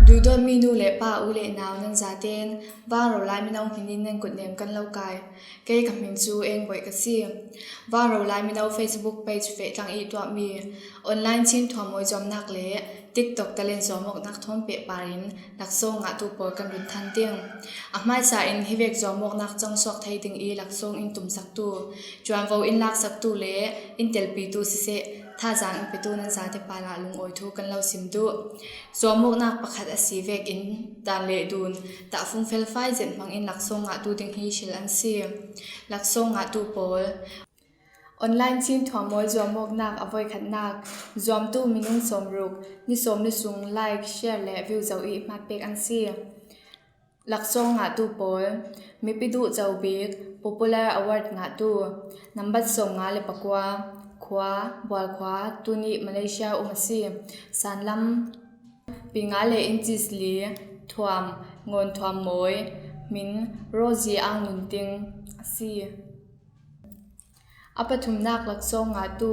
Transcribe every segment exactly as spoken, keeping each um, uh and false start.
Duhdawtmi nu le pa, u le nau nan zaten Vangro Lai Mino hminin nan kutnem kan lo kai. Kei ka hmin chu Eng Bawi ka si. Vangro Lai Mino Facebook page feh tlang i tuahmi online Chin thuammawi zuamnak le TikTok talent zuamawknak thawn pehparin laksawng ngahtu pawl kan run than ding. A hmaisa in hivek zuamawknak cangsuak thei ding i laksawng in tumsaktu, cuanvo in laksaktu le in telpitu siseh, thazaang in petu nan zate palah lungawi thu kan lo sim duh. Zuamawknak pakhat a si vekin dan le dun, tahfung felfai zet hmangin laksawng ngahtu ding hi hril an si. Laksawng ngahtu pawl. Online Chin thuammawi zuamawknak a voikhatnak, zuamtu minung sawmruk, ni sawm ni sung like, share le view zo i hmatpek an si. Laksawng ngahtu pawl. Mipi duh co bik, popular award ngahtu. Nambat sawmnga le pakua, khua, Bualkhua, tuni Malaysia um a si. Sanlam, pi nga le inches li, thuam, Ngawn Thuam Mawi, hmin, Rosie Ang Nun Ting a si. A pathumnak laksawng ngahtu,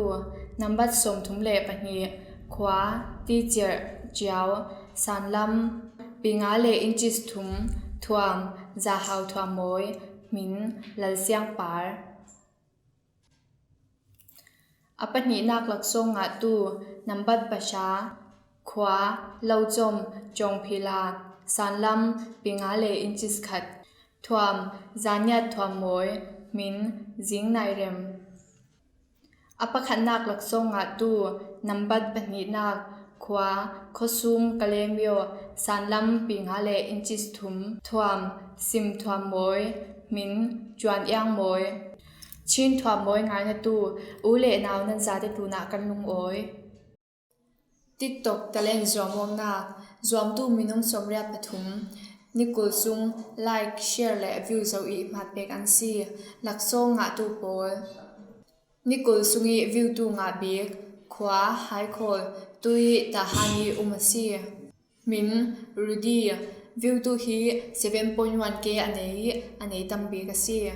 nambat sawmthum le pahnih, khua, Ticirh Ciau, sanlam, pi nga le inches thum, thuam, Zahau Thuam Mawi, hmin, Lalsiang Par. A pahnihnak laksawng ngahtu, nambat pahra, khua, Locawm Cawngphila, sanlam, pi nga le inches khat, thuam, Zaniat Thuam Mawi, hmin, Zing Nai Rem. A pakhatnak laksawng ngahtu, nambat pahnihnak, khua, Khawsum Kalemio, sanlam, pi nga le inches thum, thuam, Sim Thuam Mawi, hmin, Cuan Iang Mawi. Chin thuammawi ngainatu u le nau nan zate tlunah kan lungawi. TikTok talent zuamawknak, zuamtu minung sawmriat pathum, ni kul sung like, share le view zo i hmatpek an si. Laksawng ngahtu pawl. Ni kul sung i view tu ngah bik, khua, Haikhawl, tui, Tahan i um a si. Hmin, Rudy, view tu hi seven point one K a nei, a nei tam bik a si.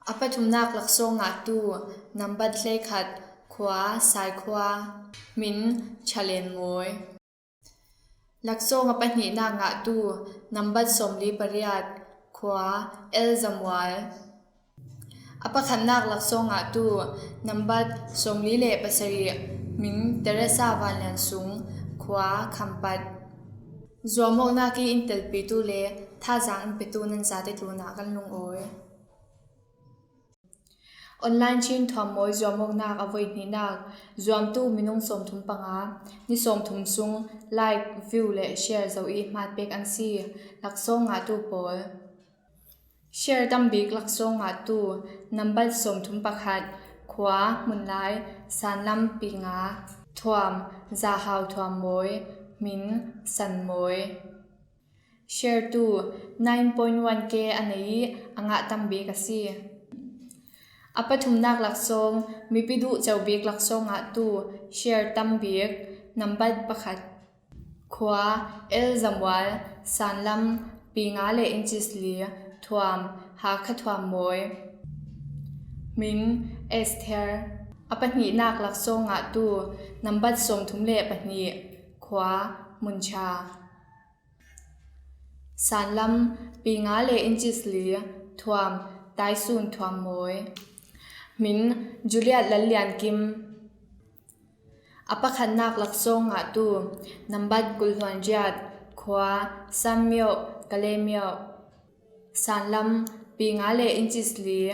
A pathumnak laksawng ngahtu, nambat hleikhat, khua, Saikhua, hmin, Chalen Mawi. Laksawng a pahnihnak ngahtu, nambat sawmli pariat, khua, El Zamual. A pakhatnak laksawng ngahtu, nambat sawmli le pasarih, hmin, Teresa Vanlian Sung, khua, Khampat. Zuamawknak i in telpitu le thazaang in petu nan zate tlunah kan lungawi. Online Chin thuammawi zuamawknak a voihnihnak, zuamtu minung sawmthum panga, ni sawmthum sung like, view le share zo i hmatpek an si. Laksawng ngahtu pawl. Share tam bik laksawng ngahtu, nambat sawmthum pakhat, khua, Hmunlai, sanlam, pi nga, thuam, Zahau Thuam Mawi, hmin, San Mawi. Share tu nine point one K a nei i a ngah tam bik a si. A pathumnak laksawng, mipi duh co bik laksawng ngahtu, share tam bik, nambat pakhat, khua, El Zamual, sanlam, pi nga le inches li, thuam, Hakha Thuam Mawi, hmin, Esther. A pahnihnak laksawng ngahtu, nambat sawmthum le pahnih, khua, Muncha. Sanlam, pi nga le inches li, thuam, Taisun Thuam Mawi, hmin, Juliet Lallian Kim. A pakhatnak laksawng ngahtu, nambat kul hluan riat, khua, Sammio, Kalemio, sanlam, pi nga le inches li,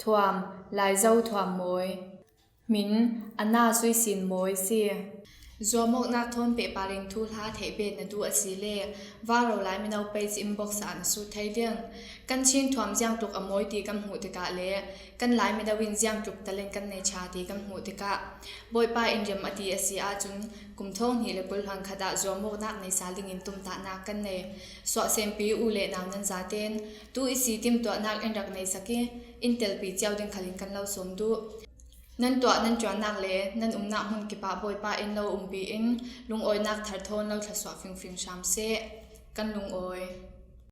thuam, Laizo Thuam Mawi, hmin, Ana Suisin Mawi si. Zuamawknak thawn pehparin thuhla theih bet na duh a si le Vangro Lai Mino page inbox ah na sut thei ding. Kan Chin thuam ziangtluk a mawi ti kan hmuh tikah le kan Lai Mino in ziangtluk talent kan nei ṭha ti kan hmuh tikah Bawipa in rem a ti a si ahcun kum thawng hnih le kul hlan khat ah zuamawknak nei sal dingin tumtahnak kan nei. Suahsempi u le nau nan zaten tu i si timtuahnak in rak nei sak i in telpi cio ding khalin kan lo sawm duh. Nan tuah nan ṭuannak le nan umnak hmun kipah Bawipa in lo umpi in lungawinak thar thawn lo thlawsuah fingfing hram seh. Kan lungawi.